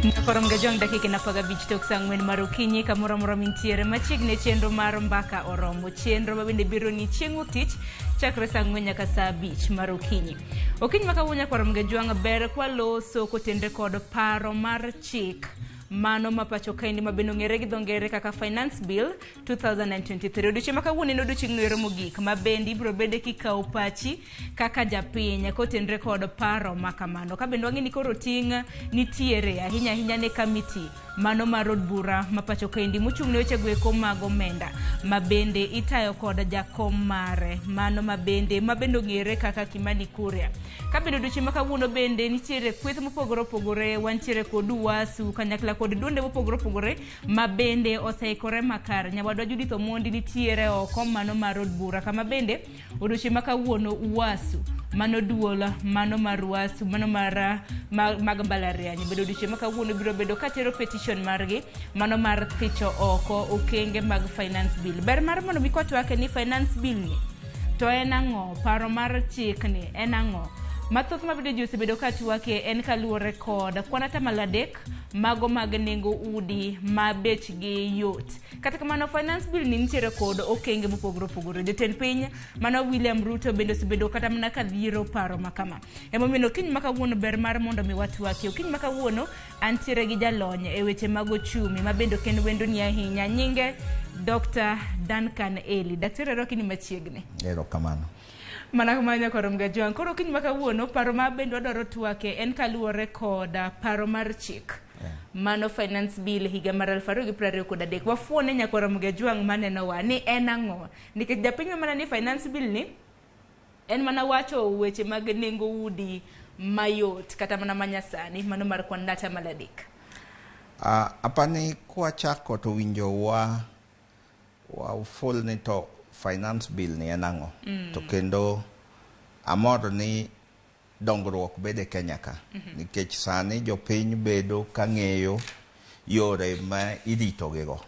Koro mgajong dakika na 15 tok saa 4 mar okinyi kamoro amora mintiere machiegni e chenro mar mbaka oromo chenro ma bende biro ni chieng' wuok tich chakre saa 4 nyaka saa 5 mar okinyi. Okinyi ma kawuono nyakwar Mgajwang' ber kwaloso kotenre kod paro mar chik mano ma pacho kaendi ma bende ong'ere gi dho ngere kaka Finance Bill 2023. Odiochieng' ma kawuono en odiochieng' noero mogik ma bende ibiro bede kikawo pachi kaka japiny kotenre kod paro ma kamano. Ka bende wang'e ni koro ting' nitiere ahinya ahinya ne kamiti mano mar od bura ma pacho kaendi mochung' ne weche goeko mag omenda ma bende itayo kod jakom mare mano ma bende ong'ere kaka Kimani Kuria. Ka bende odiochieng' ma kawuono bende nitiere kweth mopogore opogore, wantiere kod UWASU kanyakla kod duonde mopogore opogore ma bende oseikore makare. Nyawadwa Judith Omondi nitiere oko mano mar od bura kama bende odiochieng' ma kawuono UWASU mano duol mano mar UWASU mano mar mag mbalariany bende odiochieng' ma kawuono biro bedo katero petition margi mano mar thicho oko okenge mag finance bill. Ber mar mondo mi kwatwake ni finance bill ni to en ang'o, paro mar chik ni en ang'o. Mathoth ma bende ji osebedo ka twake en kaluwore kod kwan atamalo 3 mago mag nengo udi ma bechgi yot. Kata kamano finance bill ni nitiere kod okenge mopogore opogore. Jatend piny mano William Ruto bende osebedo kata mana ka dhiro paro ma kama. Emomiyo okinyi ma kawuono ber mar mondo mi watwaki. Okinyi ma kawuono antiere gi jalony e weche mag ochumi ma bende ok en wendoni ahinya. Nyinge Dr. Duncan Eli. Daktari arwaki ni machiegni. Erokamano. Mana kamano nyakwar Mgajwang'. Koro okinyi ma kawuono paro ma bende wadwaro twake en kaluwore kod paro mar chik. Mano finance bill higa mar 2023. Wafuone nyakwar Mgajwang' manenowa ni en ang'o? Nikech japiny mana ni finance bill ni en mana wacho weche mag nengo udi mayot kata mana manyasani mano mar kwan atamalo 3. Apani kwachako to winjo wa waful ni to finance bill ni en ang'o. To kendo amor ni dongruok bede Kenya ka. Nikech sani jopiny bedo ka ng'eyo yore ma iritogigo.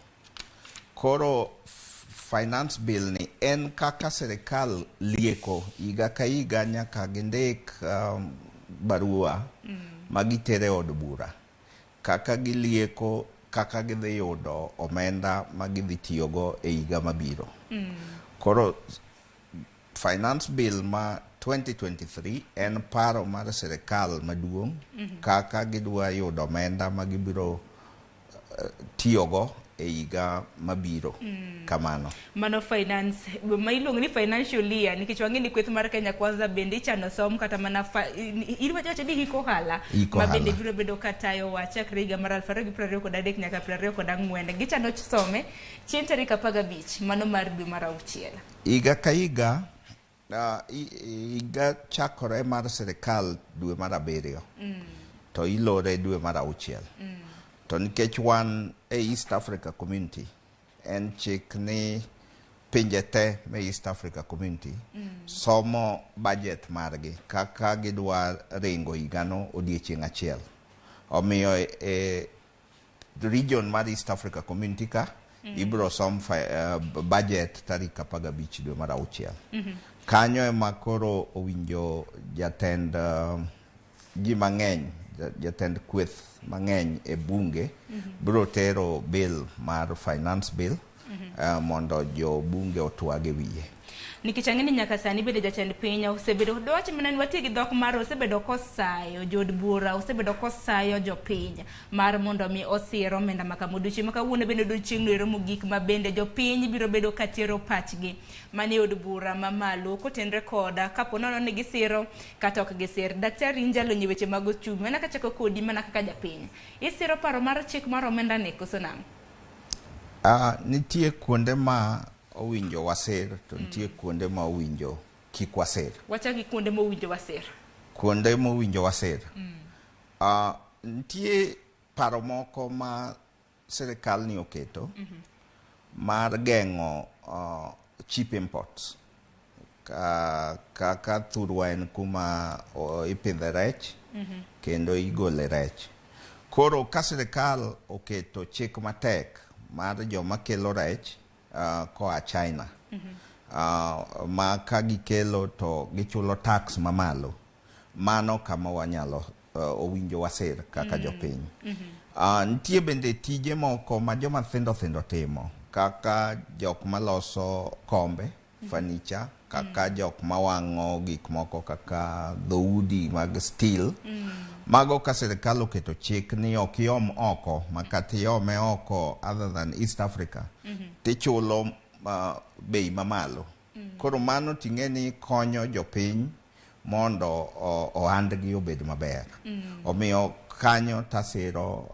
Koro finance bill ni en kaka sirikal lieko higa ka higa nyaka gindik barua ma gitere od bura. Kaka gilieko kaka gidhi yudo omenda ma gidhi tiyogo e higa mabiro. Koro finance bill ma 2023 en paro mar sirikal maduong' kaka gidwa yudo omenda ma gibiro tiyogo e higa mabiro. Kamano. Mano finance ma iluongo ni financial year nikech wang'e ni kweth mar Kenya Kwanza bende ichano som kata mana iwacho ni hik ohala ma bende biro bedo katayo wa chakre higa mar 2023 nyaka 24. Gichano some chieng' tarik 15 mano mar dwe mar 6. Higa ka higa higa chakore mar sirikal dwe mar 7 to ilore dwe mar 6. To nikech wan e East Africa Community en chik ni pinje te me East Africa Community somo budget margi kaka gidwa ringo higano odiechieng' achiel. Omiyo e region mar East Africa Community ka ibiro som budget tarik 15 dwe mar 6. Kanyo ema koro owinjo jatend ji mang'eny, jatend kweth mang'eny e bunge biro tero bill mar finance bill mondo jo bunge otwag e wiye. Nikech ang'e ni nyaka sani bende jatend piny osebedo dwach mana ni wati gi dhok mar osebedo kosayo jood bura, osebedo kosayo jopiny mar mondo mi osir omenda ma kama. Odiochieng' ma kawuono bende odiochieng' noero mogik ma bende jopiny biro bedo katero pachgi manie od bura mamalo kotenre koda kapo nono ni gisiro kata ok gisir. Daktari in jalony e weche mag ochumi, mana kachako kodi mana kaka japiny, isiro paro mar chik mar omenda ni koso nang'o? Nitie kuonde ma owinjo wasir to nitie kuonde ma owinjo kik wasir. Wachak gi kuonde mowinjo wasir. Kuonde mowinjo wasir. Nitie paro moko ma sirikal ni oketo mar geng'o cheap imports. Kaka thurwa en kuma ipidhe rech kendo igole rech. Koro ka sirikal oketo chik matek mar joma kelo rech koa China, ma ka gikelo to gichulo tax mamalo, mano kama wanyalo owinjo wasir kaka jopiny. Nitie bende tije moko ma joma thindo thindo timo kaka jok maloso kombe, furniture, kaka jok mawang'o gik moko kaka dhoudi mag steel. Mago ka sirikal oketo chik ni ok iom oko, ma kata iome oko other than East Africa, tichulo bei mamalo. Koro mano ting'e ni konyo jopiny mondo ohandgi obed maber. Omiyo kanyo tasiro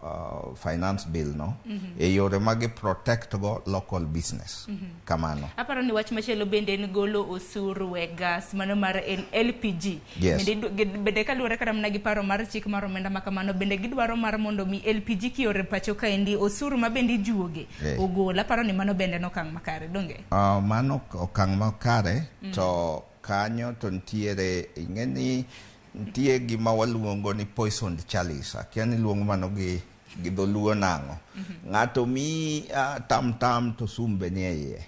finance bill no e yore magi protect go local business. Kamano. Aparo ni wach machielo bende en golo osuru e gas mano mar LPG. Yes. Bende kaluwore kata mana gi paro mar chik mar omenda ma kamano, bende gidwaro mar mondo mi LPG kioro e pacho kaendi osuru ma bende ijuoge ogol. Aparo ni mano bende en okang' makare, donge? Mano okang' makare to kanyo to nitiere ing'e ni nitie gima waluongo ni poisoned chalice. Akia ni luongo mano gi dholuo nang'o. Ng'ato miyi tam tam to sum be nie iye.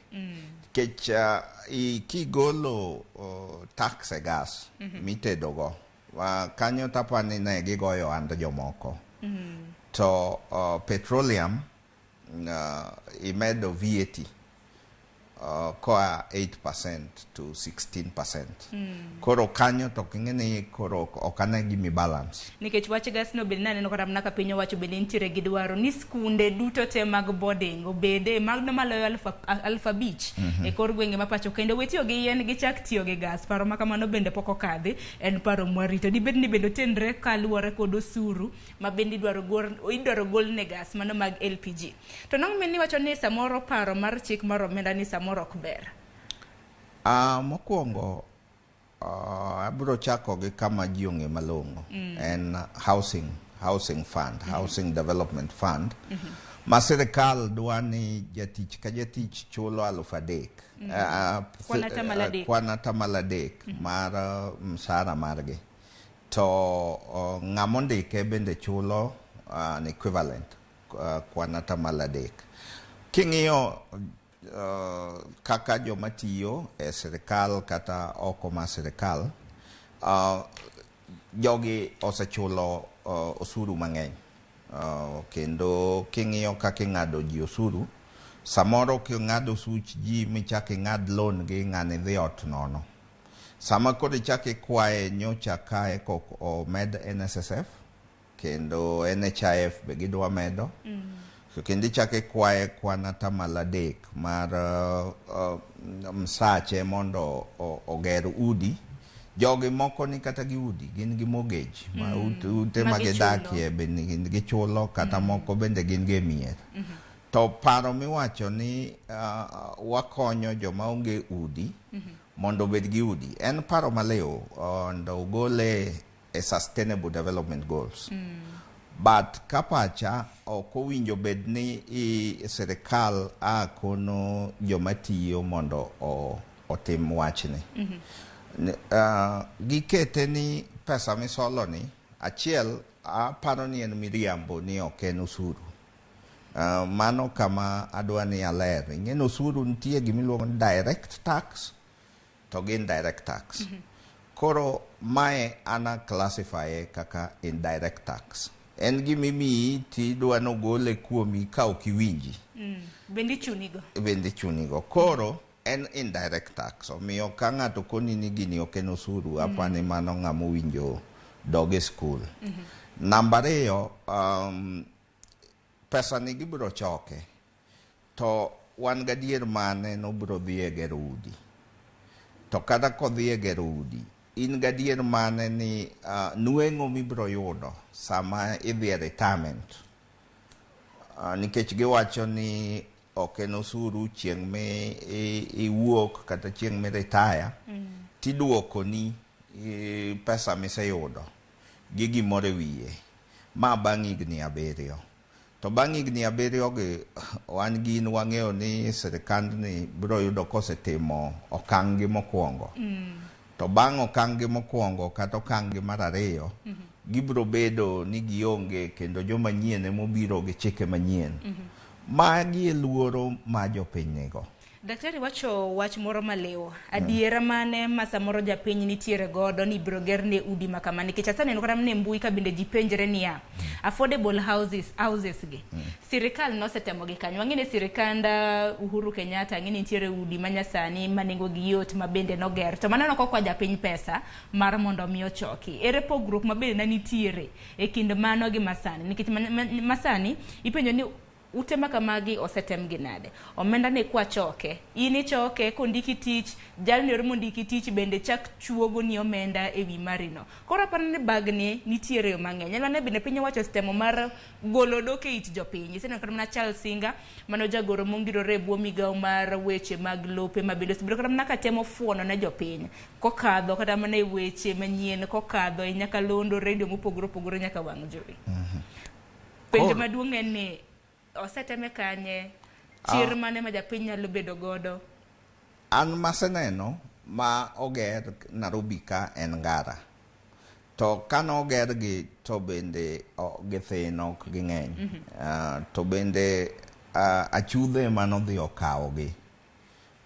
Nikech kigolo tax e gas mitedo go, kanyo tapani ne gigoyo ohand jomoko. To petroleum imedo VAT koa 8% to 16%. Koro kanyo to ing'e ni koro ok ane gimi balance. Nikech wach gas no bende naneno kata mana ka piny owacho bende nitiere gi dwaro ni skunde duto te mag boarding obede magno maloyo 5,000 e kor gwenge ma pacho kendo we tiyo gi yien gichak tiyo gi gas. Paro ma kamano bende pok okadhi, en paro mwarito. Dibed ni bende otenre kaluwore kod osuru ma bende idwaro gol ne gas mano mag LPG. To nang' min iwacho ni samoro paro mar chik mar omenda ni samoro ok ber. Mokwongo abiro chako gi kama ji ong'e malong'o. En housing fund, housing development fund. Ma sirikal dwa ni jatich ka jatich chulo 3,000. Kwan atamalo adek. Kwan atamalo adek mar msara margi. To ng'ama ondike bende chulo an equivalent kwan atamalo adek. King'iyo kaka joma tiyo e sirikal kata oko mar sirikal, jogi osechulo osuru mang'eny. Kendo king'iyo kaka ing'ado ji osuru, samoro king'ado osuch ji michak ing'ad loan gi ng'ani dhi ot nono. Sama koro ichak ikwaye nyocha kae kok omed NSSF kendo NHIF be gidwa medo. So kendo ichak ikwaye kwan atamalo adek mar msache mondo oger udi. Jogi moko ni kata gi udi, gin gi mortgage ma ute ma gidakie bende gin gichulo kata moko bende gin gi e mier. To paro miwacho ni wakonyo joma onge udi mondo obed gi udi en paro maliw mondo ogole e Sustainable Development Goals. But kapacha ok owinjo bed ni sirikal a kono joma tiyo mondo otim wachni. Gikete ni pesa misolo ni, achiel aparo ni en miriambo ni ok en osuru. Mano kama adwa ni aler. Ing'e ni osuru nitie gimiluongo ni direct tax to gi indirect tax. Koro mae ana classify kaka indirect tax. En gimimiyi tidwa nogole kuomi ka ok iwinji. Bende ichunigo. Bende ichunigo. Koro en indirect tax. Omiyo ka ng'ato koni ni gini ok en osuru, apani mano ng'ama owinjo dog e skul. Namba ariyo, pesa ni gibiro choke. To wan gadier mane nobiro dhi e gero udi. To kata kodhi e gero udi, in gadier mane ni nweng'o mibiro yudo sama idhi e retirement. Nikech giwacho ni ok en osuru chieng' mi iwuok kata chieng' mi retire, tiduokoni pesa miseyudo gi gimoro e wiye. Ma bang' higni 7. To bang' higni 7 gi wan gin wang'eyo ni sirikandni biro yudo kosetimo okang' gi mokwongo. To bang' okang' gi mokwongo kata okang' gi mar ariyo, gibiro bedo ni gionge kendo joma nyien emobiro gi chike manyien. Magi e luoro ma jopiny nigo. Daktari wacho wach moro maliw. Adiera mane ma samoro japiny nitiere godo ni ibiro gerne udi ma kama nikech aseneno kata mana e mbui ka bende ji penjre niya affordable houses gi sirikal nosetemo gi kanyo. Wang'e ni sirikand Uhuru Kenyatta ang'e ni nitiere udi ma nyasani ma nengo gi yot ma bende noger to mano nok okwa japiny pesa mar mondo mi ochoki. Ere pogruok ma bende ne nitiere e kind mano gi masani nikech masani ipenjo ni ute ma kamagi osetem gi nade omenda ni kwa choke in ichoke kondiki tich jalni oro mondiki tich bende chak chuogo ni omenda e wi marino koro aparo ni bagni nitiere yo mang'eny en mana bende piny owacho osetemo mar golo odok e it jopiny iseneno kata mana Charles Singa mano jagoro mongirore e bwo migawo mar weche mag lope ma bende osebedo kata mana katemo fuono ne jopiny kokadho kata mana e weche manyien kokadho e nyakalondo redio mopogore opogore nyaka wang' jowi penjo maduong' en ni oseteme kanye chir mane ma japiny nyalo bedo godo An maseneno ma oger Nairobi ka en Ngara. To kanoger gi to bende githin ok ging'eny. To bende achudhe manodhi okawogi.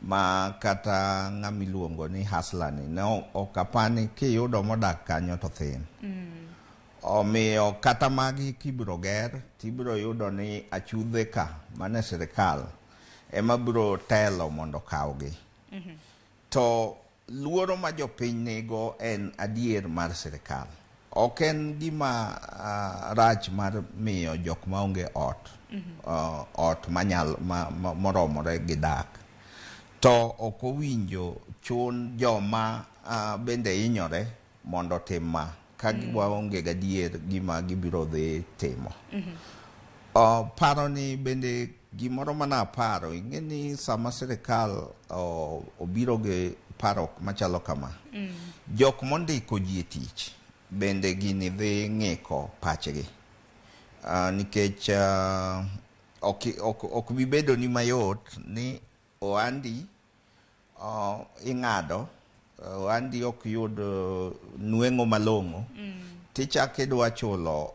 Ma kata ng'ama iluongo ni hustler ni ne ok apani kiyudo modak kanyo to thin. Omiyo kata magi kibiro ger tibiro yudo ni achudhe ka mane sirikal ema biro telo mondo okawgi. To luoro ma jopiny nigo en adier mar sirikal. Ok en gima rach mar miyo jok maonge ot ot manyal moromore gi dak. To ok owinjo chun joma bende hinyore mondo otim ma ka waonge gadier gima gibiro dhi timo. Paro ni bende gimoro mana aparo ing'e ni sama sirikal obiro gi paro machalo kama jok mondiko ji e tich bende gini dhi ng'iko pachgi nikech ok bi bedo ni mayot ni ohandi ing'ado ohandi ok yud nweng'o malong'o tichako idwa chulo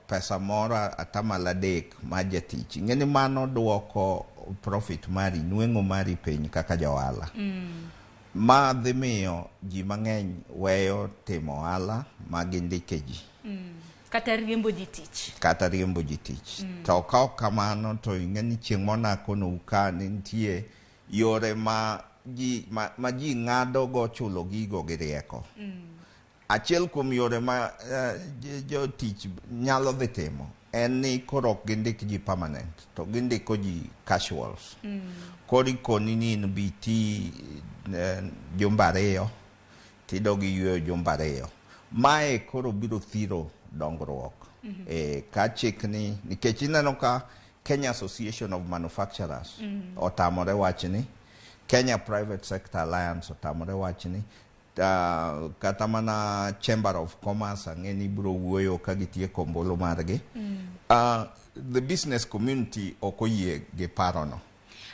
pesa moro atamalo 3 mar jatich ing'e ni mano duoko profit mari nweng'o mari piny kaka ja ohala ma dhi miyo ji mang'eny weyo timo ohala ma gindike ji Kata riembo ji tich. Kata riembo ji tich. To ka ok kamano to ing'e ni chieng' moro nakonou ka ni nitie yore ma ji ng'ado go chulo gigo gi rieko. Achiel kuom yore ma jotich nyalo dhi timo en ni koro ok gindik ji permanent to gindiko ji casuals. Koro ikoni ni in bi iti jumbe 2 tidog iyweyo jumbe 2. Mae koro biro thiro dongruok. Ka chik ni nikech ineno ka Kenya Association of Manufacturers otamore wachni, Kenya Private Sector Alliance otamore wachni, kata mana Chamber of Commerce ang'e ni biro wuoyo ka gitieko ombulu margi. The business community ok oyie gi parono.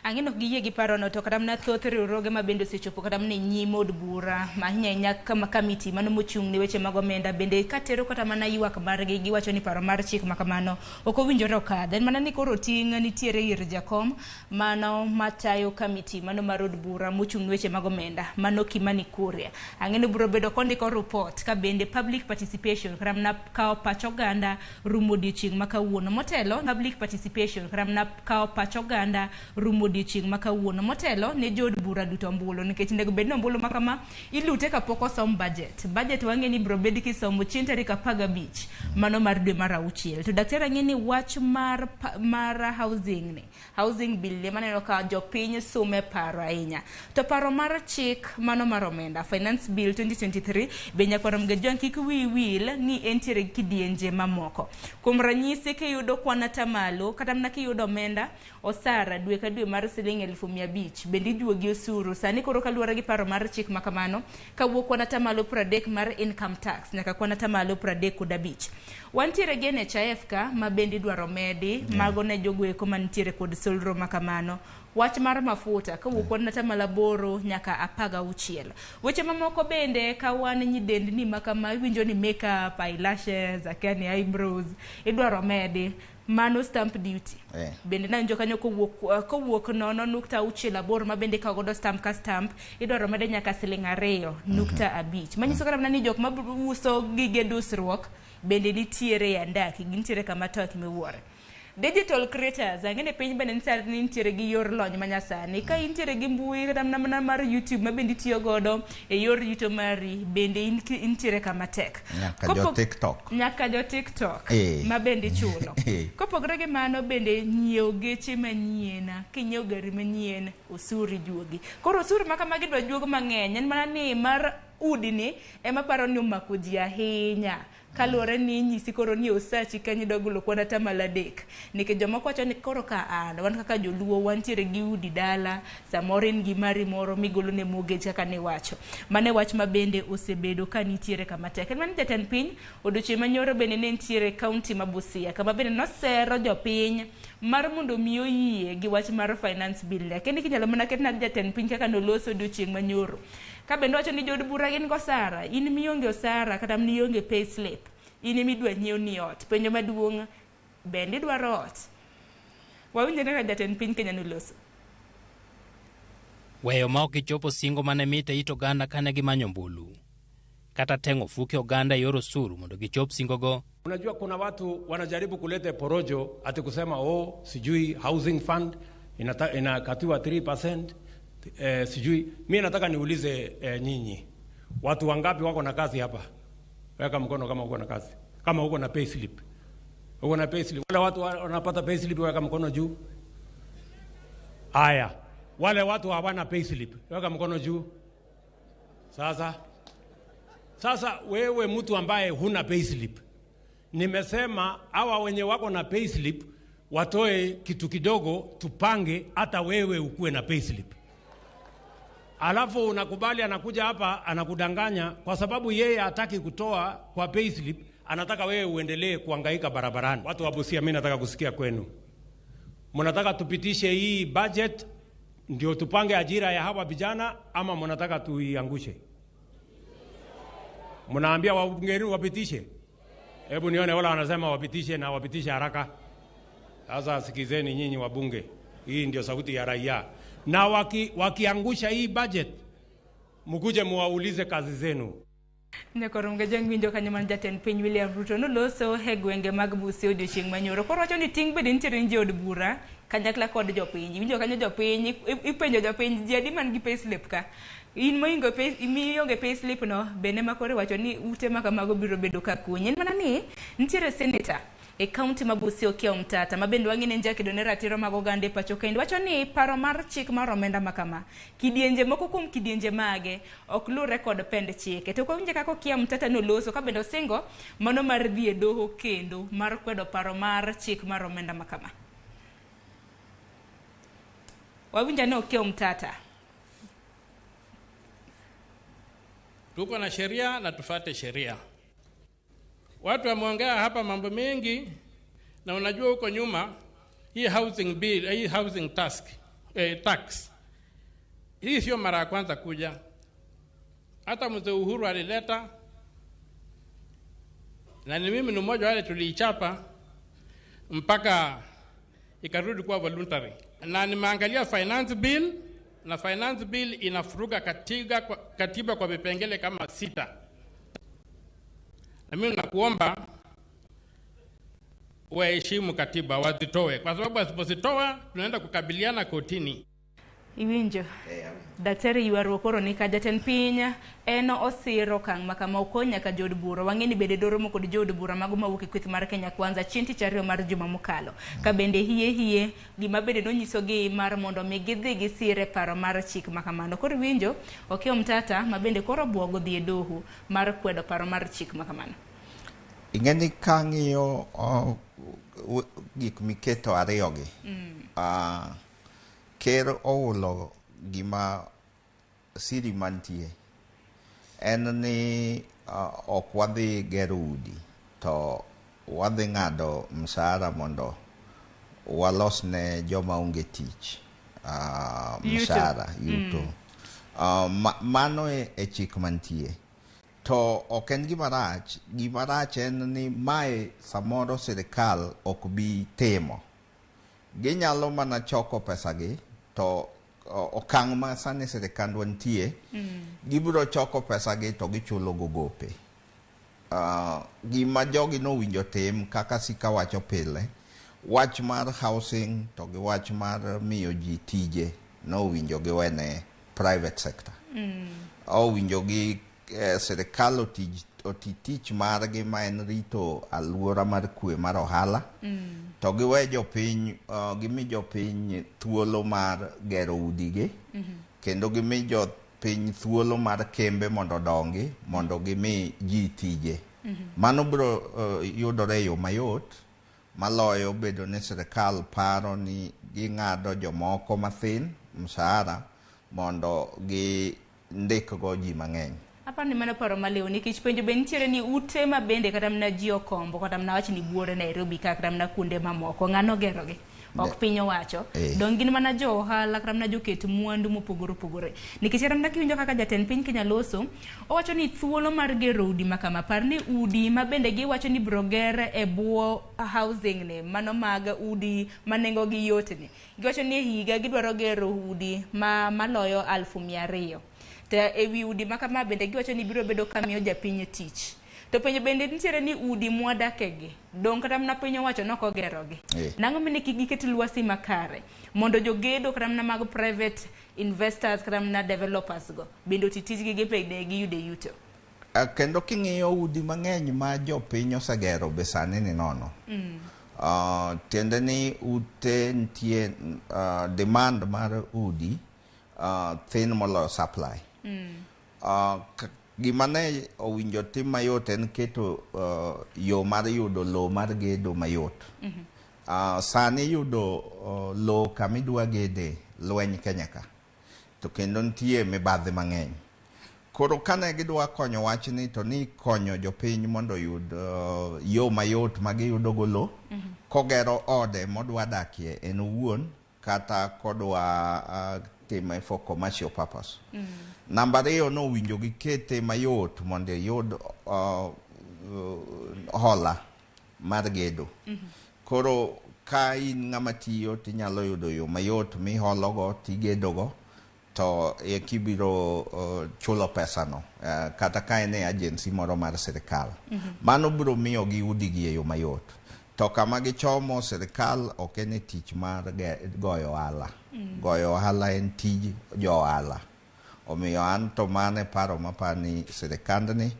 Ang'e ni ok giyie gi parono to kata mana thoth riwruoge ma bende osechopo kata mana e nyim od bura ahinya ahinya kama kamiti mano mochung' ne weche mag omenda bende katero kata mana ywak margi giwacho ni paro mar chik ma kamano ok owinjore okadh. En mana ni koro ting' nitiere ir jakom mano matayo kamiti mano mar od bura mochung' ne weche mag omenda mano Kimani Kuria. Ang'e ni biro bedo kondiko report ka bende public participation kata mana kawo pach oganda rumo odiochieng' ma kawuono motelo public participation kata mana kawo pach oganda rumo odiochieng' ma kawuono motelo ne jood bura duto ombulu nikech onego bed ni ombulu ma kama ilute kapok osom budget. Budget wang'e ni biro bed kisomo chieng' tarik 15 mano mar dwe mar 6. To daktari ang'e ni wach mar housing ni housing bill ni maneno ka jopiny sume paro ahinya. To paro mar chik mano mar omenda finance bill 2023 be nyakwar Mgejwang' kik wiyi wil ni entiere gi kidienje mamoko. Kuom ranyisi kiyudo kwan atamalo kata mana kiyudo omenda osara dwe ka dwe mar siling 500,000 bende ijuogi osuru. Sani koro kaluwore gi paro mar chik ma kamano kawuok kwan atamalo 30 mar income tax nyaka kwan atamalo 35. Wantiere gi NHIF ka ma bende idwaro medi mago ne jogo eko mantiere kod solro ma kamano. Wach mar mafuta kawuok kwan atamalo 8 nyaka 16. Weche mamoko bende ka wan nyidendni ma kama iwinjo ni makeup, eyelashes, akia ni eyebrows idwaro medi. Mano stamp duty. Eh. Bende nawinjo kanyo kowuok 0.68 ma bende ikawo godo stamp ka stamp idwaro mede nyaka siling 2.5. Manyiso kata mana ni jok ma uso gige dusruok bende nitiere e andaki, gintiere kama tek miwuoro. Digital creators, ang'e ni piny bende ni nitiere gi yor lony manyasani. Ka intiere gi mbui kata mana mar YouTube ma bende itiyo godo e yor yuto mari, bende intiere kama tek. Nyaka jo TikTok. Nyaka jo TikTok Eh. ma bende ichulo. Eh. Kopogore gi mano bende nyiewo geche manyien, kinyiewo gari manyien, osuru ijuogi. Koro osuru ma kamagi idwa juog mang'eny, en mana ni mar udi ni ema paro ni omako ji ahinya. Kaluwore ni inyisi koro ni osachi kanyo idwa golo kwan atamalo 3. Nikech jomoko wacho ni koro ka an, wan kaka joluo wantiere gi udi dala, samoro in gi mari moro migolo ne mortgage kaka niwacho. Mano e wach ma bende osebedo ka nitiere kama tek. En mana ni jatend piny odiochieng' manyoro bende ne nitiere e kaunti ma Busia kama bende nosero jopiny mar mondo mi oyie gi wach mar finance bill. Lakini kinyalo mana ketna jatend piny kaka noloso odiochieng' manyoro. Ka bende wacho ni jood bura gin gosara, in mionge osara kata mionge pay slip, in ema idwa nyiew ni ot. Penjo maduong', bende idwaro ot? Wawinjo kaka jatend piny Kenya noloso. Weyo ma ok gichopo singo mane mit e it oganda kane gimanyo ombulu, kata teng'o ofuke oganda e yor osuru mondo gichop singogo. Unajua kuna watu wanajaribu kuleta porojo ati kusema, oh, sijui housing fund inakatiwa 3%, sijui. Mi nataka niulize, nyinyi watu wangapi wako na kazi hapa? Weka mkono kama uko na kazi, kama uko na pay slip. Uko na pay slip? Wale watu wanapata pay slip, weka mkono juu. Haya, wale watu hawana pay slip, weka mkono juu. Sasa wewe mtu ambaye huna pay slip, nimesema hawa wenye wako na pay slip watoe kitu kidogo, tupange hata wewe ukuwe na pay slip. Alafu unakubali, anakuja hapa anakudanganya kwa sababu yeye hataki kutoa kwa pay slip, anataka wewe uendelee kuhangaika barabarani. Watu wa Busia, mimi nataka kusikia kwenu, mnataka tupitishe hii budget ndio tupange ajira ya hawa vijana ama mnataka tuiangushe? Mnaambia wabunge wapitishe? Hebu nione wala wanasema wapitishe na wapitishe haraka. Sasa sikizeni nyinyi wabunge, hii ndio sauti ya raia. Na wakiangusha hii budget, mkuje muwaulize kazi zenu. Nyakorom Gajang winjo kanyo man jatend piny William Ruto noloso e gwenge mag Busia odiochieng' manyoro. Koro wacho ni ting' bende nitiere ni jood bura kanyakla kod jopiny. Iwinjo kanyo jopiny, ipenjo jopiny ji adi man gi payslip ka. In moingo pay, mionge payslip no bende ma koro iwacho ni ute ma kamago biro bedo ka kunyi. En mana ni nitiere senator e kaunti ma Busia Okiya Omtata ma bende wang'e ni en jakedo ne ratiro mag oganda e pacho kendo wacho ni paro mar chik mar omenda ma kama kidienje moko kuom kidienje mage ok luwre kod pend chike. To kawinje kaka Okiya Omtata noloso ka bende osingo mano mar dhi e doho kendo mar kwedo paro mar chik mar omenda ma kama. Wawinjo ne Okiya Omtata. Tuko na sheria na tufate sheria. Watu wameongea hapa mambo mengi, na unajua huko nyuma hii housing bill, hii housing tax hii sio mara ya kwanza kuja. Hata mzee Uhuru alileta, na ni mimi ni mmoja wale tuliichapa mpaka ikarudi kuwa voluntary. Na nimeangalia finance bill, na finance bill inafuruga katiba kwa vipengele kama 6. Na mimi nakuomba waheshimu katiba, wazitoe, kwa sababu wasipozitoa tunaenda kukabiliana kotini. Iwinjo daktari ywaruok koro ni ka jatend piny en osiro okang' ma kama okony nyaka jood bura. Wang'e ni bende doromo kod jood bura mago mawuok e kweth mar Kenya Kwanza chieng' tich ariyo mar juma mokalo. Ka bende hie hie gima bende nonyisogi mar mondo mi gidhi gisire paro mar chik ma kamano. Koro iwinjo Okiya Omtata ma bende koro obuogo dhi e doho mar kwedo paro mar chik ma kamano. Ing'e ni kang'iyo gik miketo ariyogi, ker oulo gima siri mantie en ni ok wadhi gero udi to wadhi ng'ado msahara mondo walos ne joma onge tich Yuto. Msahara yuto. Mano e chik mantie. To ok en gima rach. Gima rach en ni mae samoro sirikal ok bi timo. Ginyalo mana choko pesagi to okang' ma sani sirikandwa nitie, gibiro choko pesagi to gichulo go gope. Gima jogi nowinjo tim kaka Sika wacho pile, wach mar housing to gi wach mar miyo ji tije nowinjo giwene private sector. Owinjo gi sirikal oti tich margi ma en rito aluora mar kwe mar ohala, to giwe jopiny, gimi jopiny thuolo mar gero udigi, kendo gimi jopiny thuolo mar kembe mondo odongi, mondo gimi ji tije. Mano biro yudore e yo mayot maloyo bedo ni sirikal paro ni ging'ado jomoko mathin mshahara mondo gindikgo ji mang'eny. Aparo ni mano paro maliw, nikech penjo be nitiere ni ute ma bende kata mana ji okombo, kata mana wach ni buore Nairobi ka, kata mana kuonde mamoko, ng'ano ogerogi? Ok piny owacho. Dong' gin mana jo ohala kata mana joket mwandu mopogore opogore. Nikech kata mana kiwinjo kaka jatend piny Kenya loso, owacho ni thuolo mar gero udi ma kama, par ni udi ma bende giwacho ni biro ger e bwo housing ni, mano mag udi ma nengo gi yot ni. Giwacho ni e higa gidwaro gero udi ma maloyo 200,000. To ewi udi ma kama bende giwacho ni biro bedo ka miyo japiny tich. To penjo bende nitiere ni udi mwadakegi, dong' kata mana piny owacho nok ogerogi. Nang'o mine kik giket lwasi makare mondo jogedo kata mana mag private investors kata mana developers go bende oti tijgi gi bende giyude yuto. Kendo king'iyo udi mang'eny ma jopiny osegero be sani ni nono. Tiende ni ute nitie, demand mar udi thin moloyo supply. Gima ne owinjo tim mayot en keto yo mar yudo lowo mar gedo mayot. Sani yudo lowo kamidwa gede lweny Kenya ka, to kendo nitie mibadhi mang'eny. Koro kane gidwa konyo wachni to ni konyo jopiny mondo oyud yo mayot ma giyudo go lowo, kogero ode modwa dakie en owuon kata kodwa time for commercial purpose. Namba ariyo, nowinjo gikete mayot mondo iyud hola mar gedo. Koro ka in ng'ama tiyo tinyalo yudo yo mayot mihologo tigedogo, to ekibiro chulo pesano, kata ka en e agency moro mar sirikal. Mano biro miyo gi udigi e yo mayot. To kama gichomo sirikal ok en e tich mar goyo ohala. Goyo ohala en tij jo ohala. Omiyo an to mano e paro maparo ni sirikandni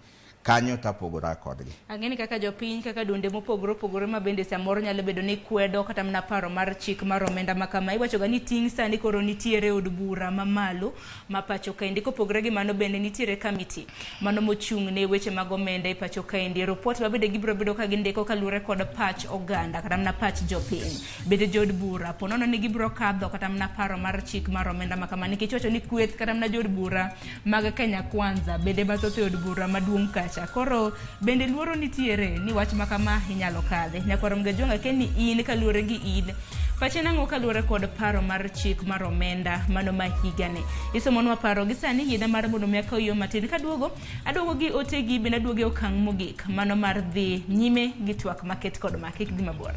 kanyo tapogora kodgi. Ang'e ni kaka jopiny, kaka duonde mopogore opogore ma bende samoro nyalo bedo ni kwedo kata mana paro mar chik mar omenda ma kama, iwacho ga ni ting' sani koro nitiere od bura mamalo ma pacho kaendi. Kopogore gi mano bende nitiere kamiti mano mochung' ne weche mag omenda e pacho kaendi. Report ma bende gibiro bedo ka gindiko kaluwore kod pach oganda kata mana pach jopiny. Bende jood bura po nono ni gibiro kadho kata mana paro mar chik mar omenda ma kama, nikech iwacho ni kweth kata mana jood bura mag Kenya Kwanza bende mathoth e od bura maduong' kacha. Koro bende luoro nitiere ni wach ma kama inyalo kadhi. Nyakwar Mgajwang', akia ni in kaluwore gi in pache nang'o kaluwore kod paro mar chik mar omenda mano ma higani. Isomonwa paro gi sani yiena mar mondo mi akaw yo matin kaduogo aduogo gi otegi bende aduogo e okang' mogik mano mar dhi nyime gi twak maket kod ma kik dhi mabor.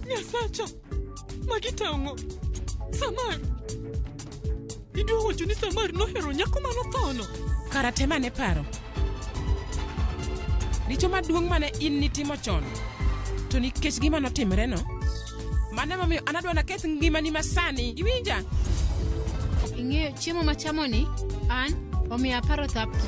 Nyasacha, magi tang'o. Samar. Idwa wacho ni Samar nohero nyako manothono. Kara tem ane paro. Richo maduong' mane in nitimo chon. To nikech gima notimreno, mano emomiyo an adwa naketh ngimani masani. Iwinja? Ing'eyo chiemo machamoni an omiyo aparo Thapki.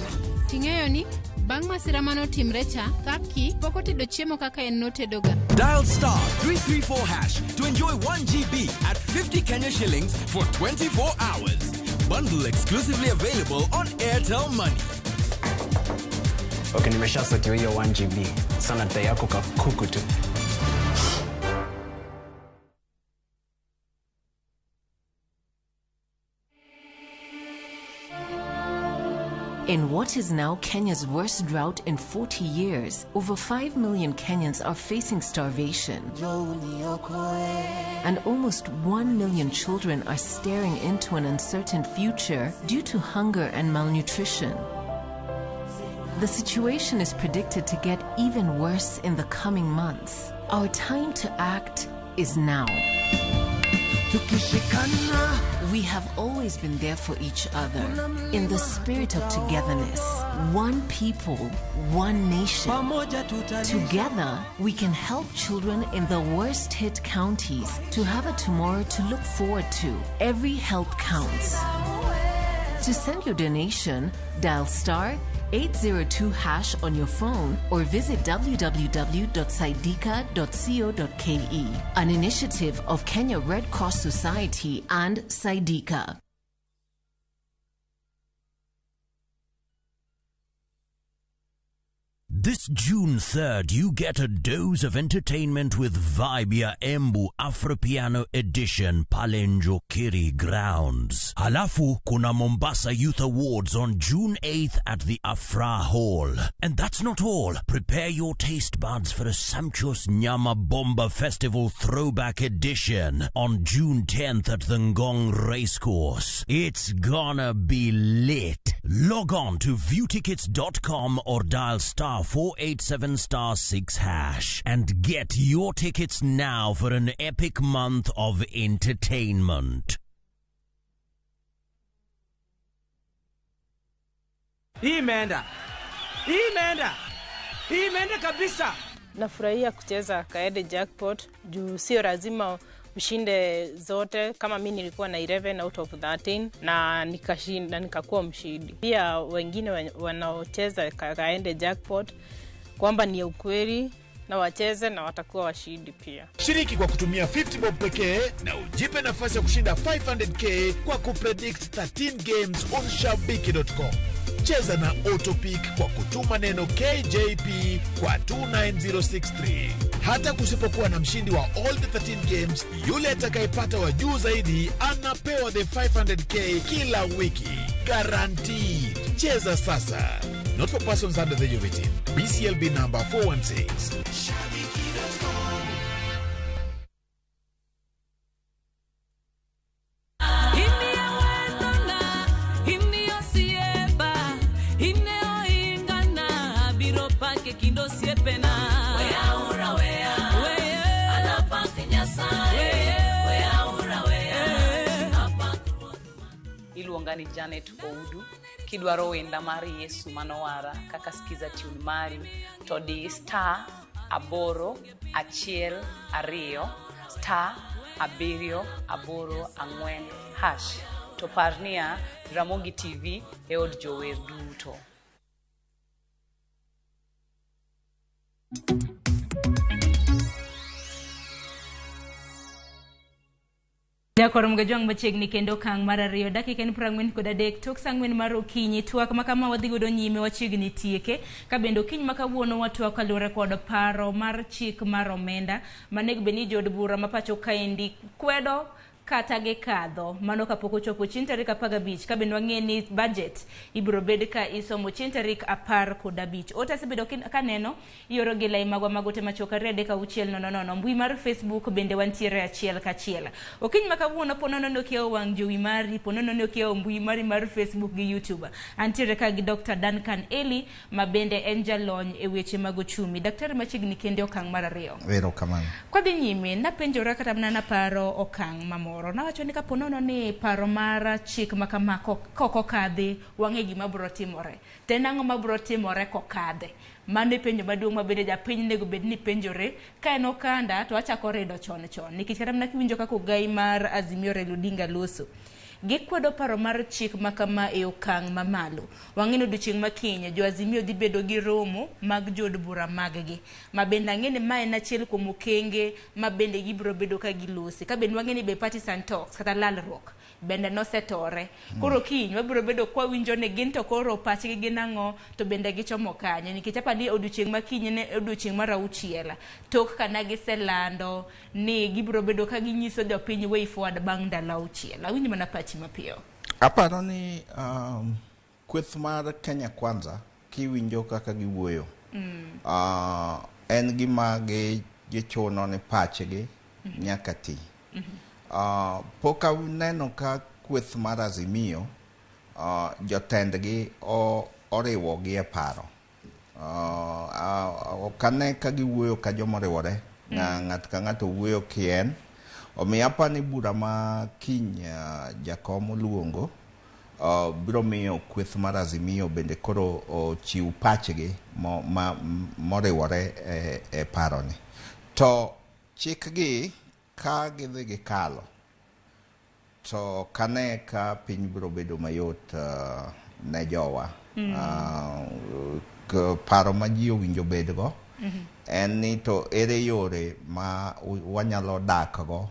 Ting'eyo ni bang' masira manotimre cha, Thapki pok otedo chiemo kaka en notedoga. Dial star 334 hash to enjoy 1 GB at 50 Kenya shillings for 24 hours. Bundle exclusively available on Airtel Money. Okay, nimeshasotiwa hiyo 1 GB. Sana dai yako kakuku tu. In what is now Kenya's worst drought in 40 years, over 5 million Kenyans are facing starvation. And almost 1 million children are staring into an uncertain future due to hunger and malnutrition. The situation is predicted to get even worse in the coming months. Our time to act is now. We have always been there for each other in the spirit of togetherness. One people, one nation. Together, we can help children in the worst hit counties to have a tomorrow to look forward to. Every help counts. To send your donation, dial star 802 hash on your phone or visit www.saidika.co.ke. An initiative of Kenya Red Cross Society and Saidika. This June 3rd, you get a dose of entertainment with Vibe ya Embu Afropiano Edition pale Njokiri Grounds. Halafu kuna Mombasa Youth Awards on June 8th at the Afra Hall. And that's not all. Prepare your taste buds for a sumptuous Nyama Bomba Festival Throwback Edition on June 10th at the Ngong Racecourse. It's gonna be lit. Log on to viewtickets.com or dial star 487 star 6 hash and get your tickets now for an epic month of entertainment. Hii imeenda, hii imeenda, hii imeenda kabisa. Nafurahia kucheza Kaede Jackpot juu sio lazima ushinde zote. Kama mi nilikuwa na 11 out of 13 na nikashinda, nikakuwa mshindi. Pia wengine wanaocheza Kaende Jackpot kwamba ni ukweli na wacheze na watakuwa washindi pia. Shiriki kwa kutumia 50 bob pekee na ujipe nafasi ya kushinda 500K kwa kupredict 13 games on shabiki.com. Cheza na Autopick kwa kutuma neno KJP kwa 29063. Hata kusipokuwa na mshindi wa all the 13 games, yule atakayepata wa juu zaidi anapewa the 500K kila wiki. Guaranteed. Cheza sasa. Not for persons under the age of 18. BCLB number 416. Iluonga ni Janet Oudu. Kidwaro wenda mar Yesu manowara kaka skiza tune mari to di star 8 1 2 star 7 8 4 hash. To par niya, Ramogi TV e od jower duto. Jakor mgajwang' machiegni kendo okang' mar 2 dakika en 43 tok saa 4 mar okinyi. Twak ma kama wadhi godo nyime wachiegni tieke ka bende okinyi ma kawuono watwak kaluwore kod paro mar chik mar omenda manego bed ni jood bura ma pacho kaendi kwedo kata gikadho mano kapok ochopo chieng' tarik 15 ka bende wang'e ni budget ibiro bed ka isomo chieng' tarik 15. Ote asebedo kaneno ioro gi lai magwa mag ote machuok 2 3 6 0 0. Mbui mar Facebook bende wantiere achiel kachiel. Okinyi ma kawuono po nono ni okiewo wang' jowi mari, po nono ni okiewo mbui mari mar Facebook gi YouTube. Antiere ka gi Dr. Duncan Eli ma bende en jalony e weche mag ochumi. Daktari machiegni kende okang' mar 2. Erokamano. Kwadhi nyime napenjora kata mana naparo okang' mamoro. Nawacho ni kapo nono ni paro mar chik ma kama kokokadhi wang'e gima biro timore. To en ang'o mabiro timore kokadhe? Mano e penjo maduong' ma bende japiny onego bed ni penjore. Ka en okanda to achako rido chon chon. Nikech kata mana kiwinjo kaka ogai mar Azimio Raila Odinga loso, gikwedo paro mar chik ma kama e okang' mamalo. Wang'e ni odiochieng' ma kiny jo Azimio dhi bedo gi romo mag jood bura mag-gi. Ma bende ang'e ni ma en achiel kuom okenge ma bende gibiro bedo ka gilose. Ka bende wang'e ni be partisan talks kata lalruok bende nosetore. Koro kiny wabiro bedo kwa winjo ni gin to koro pachgi gin ang'o to bende gichomo kanye. Nikech apa ni odiochieng' ma kiny ne odiochieng' mar 6 tok kana giselando ni gibiro bedo ka ginyiso jopiny way forward bang' ndalo 6. Awinj mana pachi mapiyo. Aparo ni Kweth mar Kenya Kwanza kiwinjo kaka giwuoyo en gima gichuno ni pachgi nyaka ti. Pok aneno ka kweth mar Azimio jotendgi oriwogi e paro. Ok ane ka giwuoyo ka joma oriwore. Ng'ato ka ng'ato wuoyo kien. Omiyo aparo ni bura ma kiny jakom oluongo biro miyo kweth mar Azimio bende koro ochiw pachgi moriwore e paroni. To chikgi ka gidhi gikalo to kane ka piny biro bedo mayot ne jowa. Paro ma ji owinjo bedgo en ni to ere yore ma wanyalo dakgo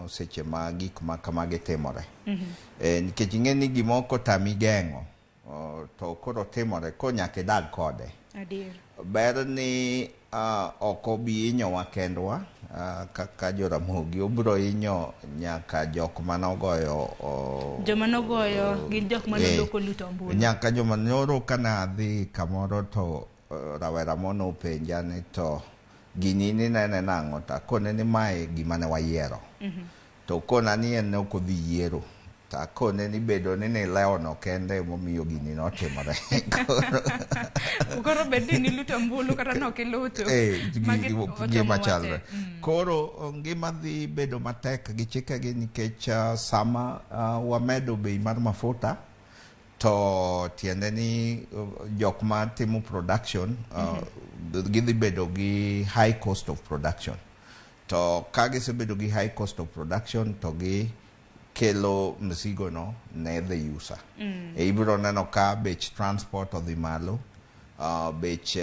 seche ma gik ma kamagi timore. Nikech ing'e ni gima kotami geng'o to koro timore ko nyaka idag kode. Adier. Ber ni ok obi hinyowa kendwa kaka joramogi, obiro hinyo nyaka jok manogoyo Joma nogoyo gin jok manoloko luto ombulu. Nyaka joma nyoro kane adhi kamoro to rawera mo nopenja ni to gini ninene nang'o to akone ni mae gima ne wayiero. To okona ni en ne ok odhi yiero. To akone ni bedo ni nilewono kende emomiyo gini notimore. Koro bed ni niluto ombulu kata nok iluto. Magi gima ochomo chalre. wate. Koro ngima dhi bedo matek gi chikegi nikech sama wamedo bei mar mafuta to tiende ni jok ma timo production gidhi bedo gi high cost of production. To ka gisebedo gi high cost of production to gi kelo mzigo no ne the user. Ibiro neno ka bech transport odhi malo, bech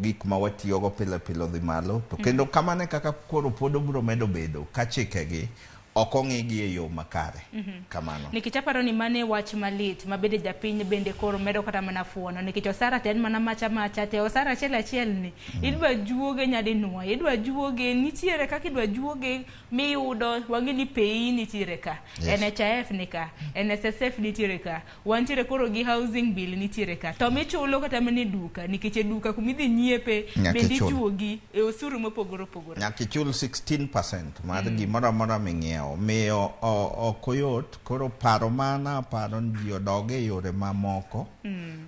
gik ma watiyogo pile pile odhi malo. To kendo kamano e kaka koro pod obiro medo bedo ka chikegi ok ong'igi e yo makare. Kamano. Nikech aparo ni mano e wach malit ma bende japiny bende koro medo kata mana fuono nikech osara to en mana macha macha te osara achiel achiel ni idwa juoge nyadinwoya idwa juoge nitiere kaka idwa juoge miyudo wang'e ni PAYE nitiere ka. NHIF ni ka, NSSF nitiere ka, wantiere koro gi housing bill nitiere ka to michulo kata mana e duka nikech e duka kumidhi nyiepe Nyaka bende ichul. ijuogi e osuru mopogore opogore. Nyaka ichul 16% mar gimoro amora ming'iewo. Omiyo ok oyot. Koro paro mana aparo ni ji odog e yore mamoko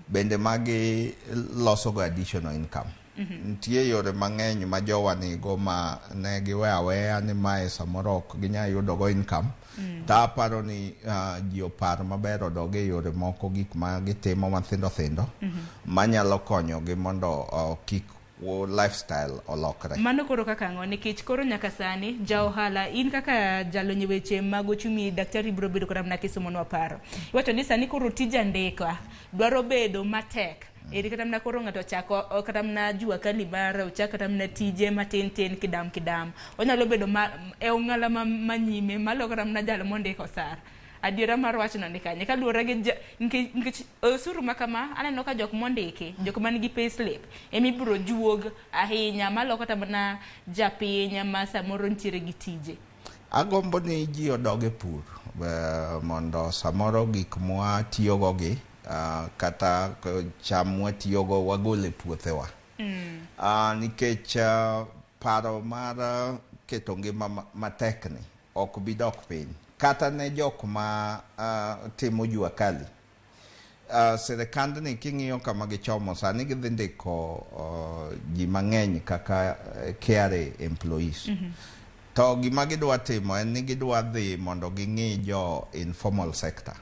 bende magi losogo additional income. Nitie yore mang'eny ma jowa nigo ma ne giwe aweya ni mae samoro ok ginyal yudogo income. To aparo ni ji opar maber odog e yore moko gik ma gitimo mathindo thindo manyalo konyogi mondo kik lifestyle olokre. Mano koro kaka ang'o nikech koro nyaka sani ja ohala in kaka jalony e weche mag ochumi daktari biro bedo kata mana kisomonwa paro. Iwacho ni sani koro tij andika dwaro bedo matek. Eri kata mana koro ng'ato ochako kata mana jua kali mare ochak kata mana tije matin tin kidam kidam. Onyalo bedo e ong'ala manyime malo kata mana jal mondiko osara. Adiera mar wachno ni kanye kaluwore gi nikech osuru ma kama aneno ka jok mondiki jok man gi payslip ema ibiro juog ahinya malo kata mana japiny ma samoro nitiere gi tije. Agombo ni ji odog e pur mondo samoro gik mwatiyogo gi kata cham mwatiyogo wagol e puothewa. Nikech paro mar keto ngima matek ni ok bi dok piny. Kata ne jok ma timo jua kali. Sirikandni king'iyo kama gichomo sani gidhi ndiko ji mang'eny kaka KRA employees. To gima gidwa timo en ni gidwa dhi mondo ging'i jo informal sector.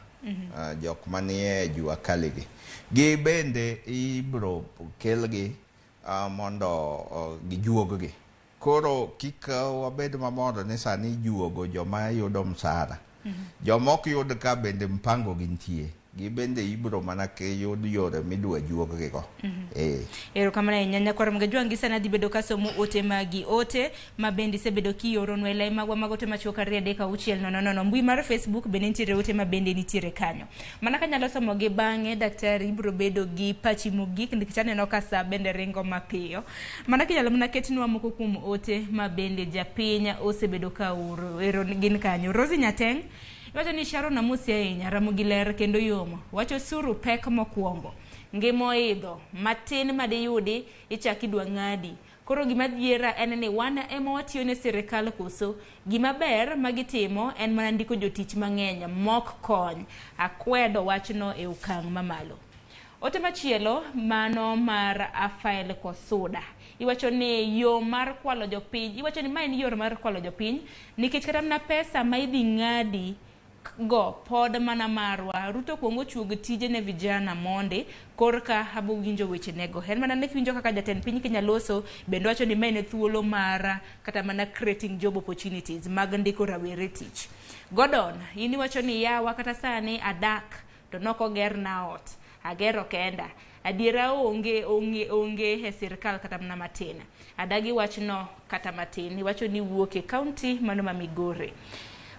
Jok manie jua kali gi. Gi bende ibro kelgi mondo gijuog gi. Koro kik wabed mamor ni sani ijuogo joma yudo msara. Joma ok yud ka bende mpango gi nitie. Gi bende ibro mana yud yore midwa juog gi go. Erokamano ahinya nyakwar Mgajwangi gi sani adhi bedo kasomo ote magi ote ma bende isebedo kioronwa e lai magwa mag ote machuok 2 3 6 0 0 mbui mar Facebook bende nitiere ote ma bende nitiere kanyo mana kanyalo somo gi bang'e daktari ibiro bedo gi pachi mogik nikech aneno ka sa bende ringo mapiyo mana kinyalo mana ketnwa moko kuom ote ma bende japiny osebedo ka oro ero gin kanyo Rosie Nyateng. Iwacho ni Sharon amosi ahinya, Ramogi ler kendo yom. Wach osuru pek mokwongo. Ngima oidho, matin madiyudi ichak idwa ng'adi. Koro gima dhiera en ni wan ema watiyo ne sirikal koso? Gima ber ma gitimo en mana ndiko jotich mang'eny mok kony. Akwedo wachno e okang' mamalo. Ote machielo mano mar Afael Kosuda. Iwacho ni yo mar kwalo jopiny, iwacho ni ma en yor mar kwalo jopiny nikech kata mana pesa ma idhi ng'adi go pod mana marwa. Ruto kuongo chuog tije ne vijana mondi korka abo winjo weche nego. En mana ne kiwinjo kaka jatend piny Kenya loso bende wacho ni ma en thuolo mar kata mana creating job opportunities mag ndiko rawere tich. Gordon, in iwacho ni yawa kata sani adak to nokogerna ot. Agero kenda. Adiera onge onge onge e sirkal kata mana matin. Adagi wachno kata matin. Iwacho ni wuok e kaunti mano ma Migori.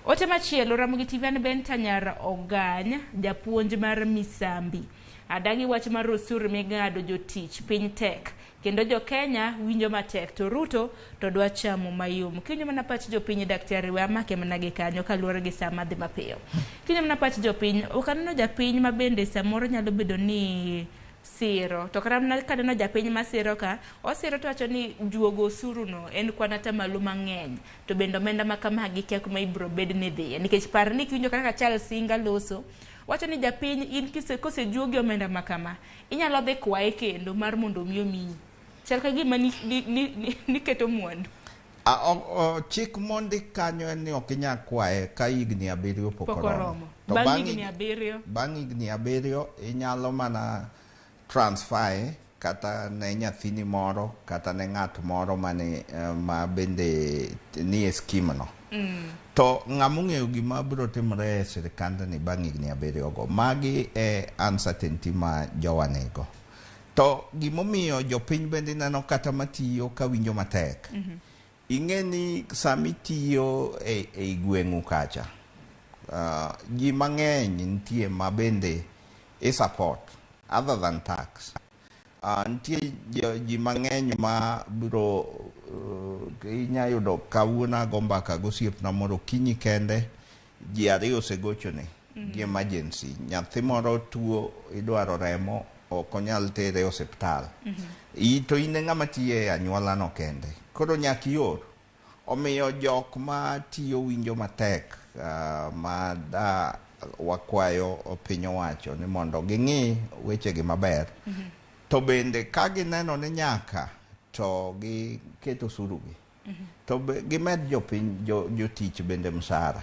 Ote machielo Ramogi TV an Benta Nyar Ogany, japuonj mar Misambi. Adagi wach mar osuru ming'ado jotich piny tek kendo jo Kenya winjo matek to Ruto to dwa chamo mayom. Kiwinjo mana pach jopiny daktari we amake mana gi kanyo kaluwore gi saa madhi mapiyo. Kiwinjo mana pach jopiny, ok aneno japiny ma bende samoro nyalo bedo ni siro to kata mana kaneno japiny masiro ka osiro to wacho ni juogo osuru no en kwan atamalo mang'eny to bende omenda ma kama gikia kuma ibiro bed ni dhiye nikech par ni kiwinjo kaka Charles Singa loso wacho ni japiny in kise kosejuogi omenda ma kama inyalo dhi kwaye kendo mar mondo omi omiyi chal ka gima niketo mwandu. Chik mondik kanyo en ni ok inyal kwaye ka higni 7 pok oromo. To bang' higni 7, bang' higni 7 inyalo mana transfer kata ne nyathini moro kata ne ng'at moro mane ma bende nie scheme no. To ng'ama ong'eyo gima biro timore e sirikandni bang' higni 7 go, magi e uncertainty ma jowa nigo. To gimomiyo jopiny bende ineno kata matiyo ka winjo matek. Ing'e ni sama itiyo e gweng'u kacha, ji mang'eny nitie ma bende i support other than tax. Nitie ji mang'eny ma biro inya yudo kawuono ago mbaka gosiepna moro okinyi kende ji 2 osegochone gi emergency. Nyathi moro tuo idwaro remo ok onyal tere e osiptal. To in e ng'ama tiyo e anyuola no kende. Koro nyaka ior. Omiyo jok ma tiyo winjo matek ma da wakwayo piny owacho ni mondo ging'i wechegi maber. To bende ka gineno ni nyaka to giket osuru gi. To gimed jopiny jotich bende msara.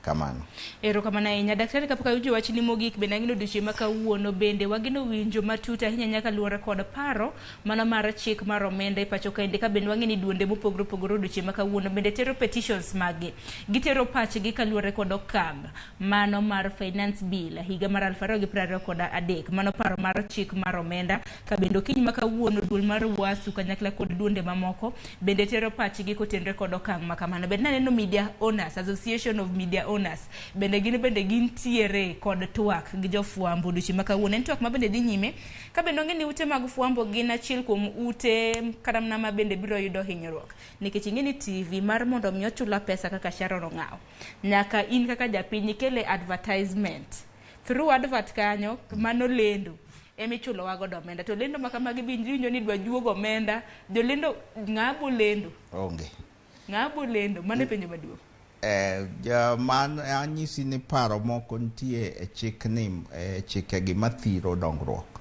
Kamano. Erokamano ahinya daktari. Kapok awinjo wachni mogik bende ang'ino odiochieng' ma kawuono bende wageno winjo matut ahinya nyaka luwore kod paro mano mar chik mar omenda e pacho kaendi ka bende wang'e ni duonde mopogore opogore odiochieng' ma kawuono bende tero petitions maggi gitero pachgi kaluwore kod okang' mano mar finance bill higa mar 2023 mano paro mar chik mar omenda ka bende okinyi ma kawuono duol mar UASU kanyakla kod duonde mamoko bende tero pachgi kotenore kod okang' ma kamano. Bende naneno Media Owners Association of Media Owners bende gin bende gintiere kod twak gi jofwambo odiochieng' ma kawuono. En twak ma bende dhi nyime ka bende ong'e ni ute mag fwambo gin achiel kuom ute kata mana ma bende biro yudo hinyruok nikech ing'e ni TV mar mondo mi ochula pesa kaka Sharon Ong'aw nyaka in kaka japiny ikele advertisement through advert kanyo mano lendo emichulowa godo omenda to lendo ma kamagi be iwinjo ni idwa juog omenda jolendo ng'a bo lendo onge ng'a bo lendo mano e penjo maduong'. Man anyisi ni paro moko nitie e chik ni chikegi mathiro dongruok.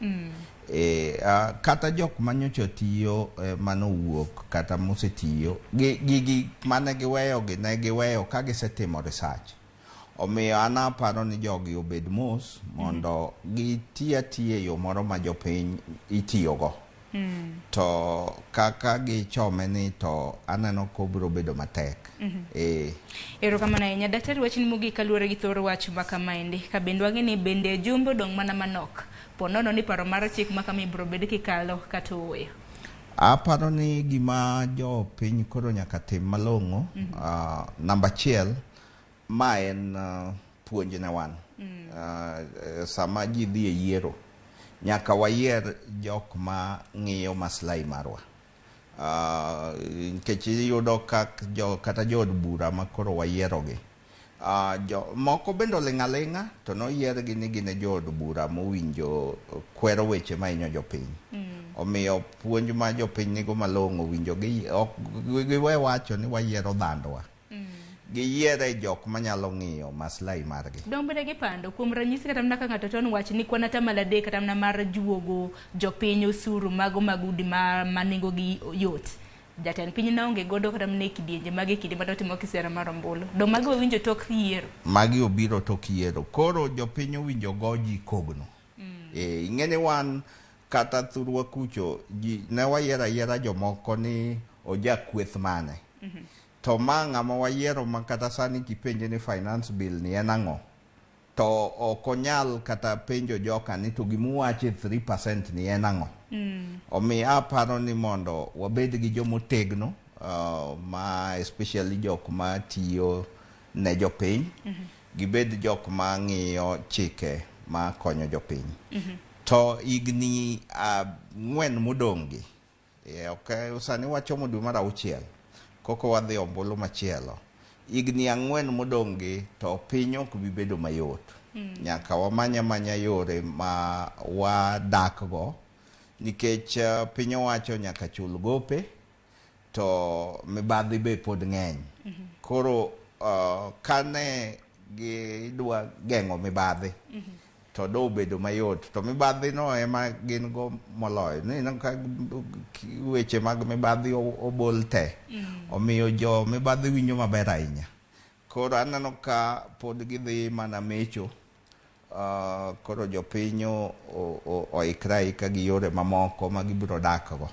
Kata jok manyocha tiyo manowuok kata mosetiyo gigi mane giweyo gi ne giweyo ka gisetimo research. Omiyo an aparo ni jogi obed mos mondo giti atiya e yo moro ma jopiny itiyogo. To kaka gichome ni to aneno kobiro bedo matek. Erokamano ahinya daktari. Wachni mogik kaluwore gi thor wach ma kamaendi ka bende wang'e ni bende jumbe odong' mana manok po nono ni paro mar chik ma kama ibiro bed kikalo kata ooyo. Aparo ni gima jopiny koro nyaka tim malong'o, namba 1 ma en puonj ne wan. Sama ji dhi e yiero nyaka wayier jok ma ng'iyo maslahi marwa. Nikech iyudo kata jood bura ma koro wayierogi. Jo moko bende oling' aling'a to noyiergi ni gin e jood bura mowinjo kwero weche mahinyo jopiny. Omiyo puonj ma jopiny nigo malong'o winjo gi ok giwe wacho ni wayiero dhandwa. Giyiere jok manyalo ng'iyo maslahi margi. Dong bende gipando kuom ranyisi kata mana ka ng'ato ton wach ni kwan atamalo 3 kata mana mar juogo jopiny osuru mago mag udi ma nengo gi yot. Jatend piny naonge godo kata mana e kidienje mage kinde mane otimo kisera mar ombulu. Dong magi wawinjo tok yiero. Magi obiro tok yiero. Koro jopiny owinjo go ji kogno. Ing'e ni wan kata thurwa kucho ji ne wayiero ayiera jomoko ni oja kweth mane. To ma ng'ama wayiero ma kata sani kipenje ni finance bill ni en ang'o to ok onyal kata penjo joka ni to gimuwache 3% ni en ang'o. Omiyo aparo ni mondo wabed gi jomotegno ma especially jok ma tiyo ne jopiny, gibed jok ma ng'iyo chike ma konyo jopiny. To higni 4 modong' gi, ok sani wachomo dwe mar 6 koko wadhi ombulu machielo. Higni 4 modong' gi to piny ok bi bedo mayot. Nyaka wamany amanya yore ma wadak go nikech piny owacho nyaka chul gope to mibadhi be pod ng'eny. Koro kane gidwa geng'o mibadhi to do bedo mayot to mibadhi no ema gin go moloyo. Ni ka weche mag mibadhi obol te. Omiyo jo mibadhi winjo maber ahinya. Koro aneno ka pod gidhi mana mecho. Koro jopiny oikre aika gi yore mamoko ma gibiro dak go.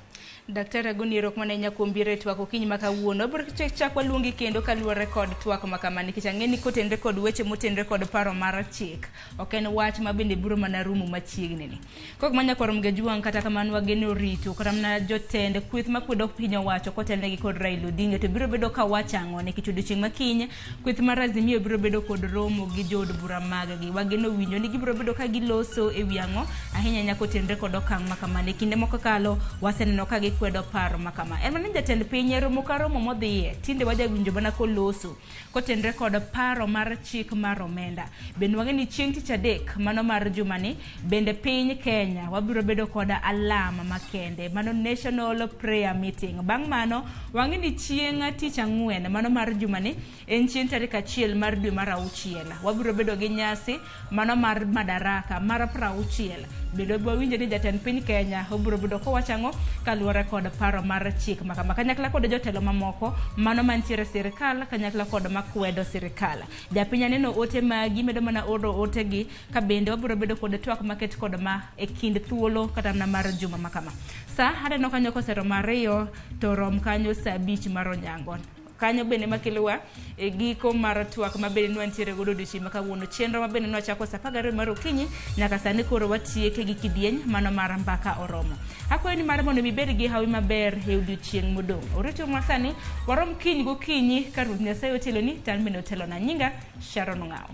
Daktari Agoni erokamano ahinya kuom biro e twak okinyi ma kawuono. Wabiro chak waluongi kendo kaluwore kod twak ma kama nikech ang'e ni kotenre kod weche motenre kod paro mar chik ok en wach ma bende biro mana rumo machiegni ni. Kok ma nyakwar Mgejuang' kata kamano wageno rito kata mana jotend kweth makwedo piny owacho kotelnegi kod Raila Odinga to biro bedo ka wacho ang'o nikech odiochieng' ma kiny kweth mar Azimio biro bedo kod romo gi jood bura mag-gi. Wageno winjo ni gibiro bedo ka giloso e wi ang'o ahinya ahinya kotenre kod okang' ma kamano. E kinde mokalo waseneno ka gikwedo paro ma kama. En mana jatend piny e romo ka romo modhiye tinde wajawinjo mana koloso kotenre kod paro mar chik mar omenda. Bende wang'e ni chieng' tich adek mano mar jumani bende piny Kenya wabiro bedo kod alama makende mano National Prayer Meeting. Bang' mano wang'e ni chieng' tich ang'wen mano mar jumani en chieng' tarik 1 mar dwe mar 6 wabiro bedo gi nyasi mano mar Madaraka mar 60. Bende wabiro winjo ni jatend piny Kenya obiro bedo kowacho ang'o kaluwore kod paro mar chik ma kama kanyakla kod jotelo mamoko mano mantiere sirikal kanyakla kod makwedo sirikal. Japiny aneno ote magi medo mana oro otegi ka bende wabiro bedo kod twak maket kod ma e kind thuolo kata mana mar juma ma kama. Sa aneno kanyo koseromo 2 to rom kanyo sa 5 mar onyango. Kanyo bende makelowa e giko mar twak ma bende nwantiere godo odiochieng' ma kawuono. Chenro ma bende nwachako sa 12 mar okinyi nyaka sani koro watieke gi kidieny mano mar mbaka oromo. Akwayo ni mar mondo ibed gi hawi maber e odiochieng' modong'. Orito ma sani warom kiny gokinyi ka Ruoth Nyasaye oteloni to an bende otelona. Nyinga Sharon Ong'awo.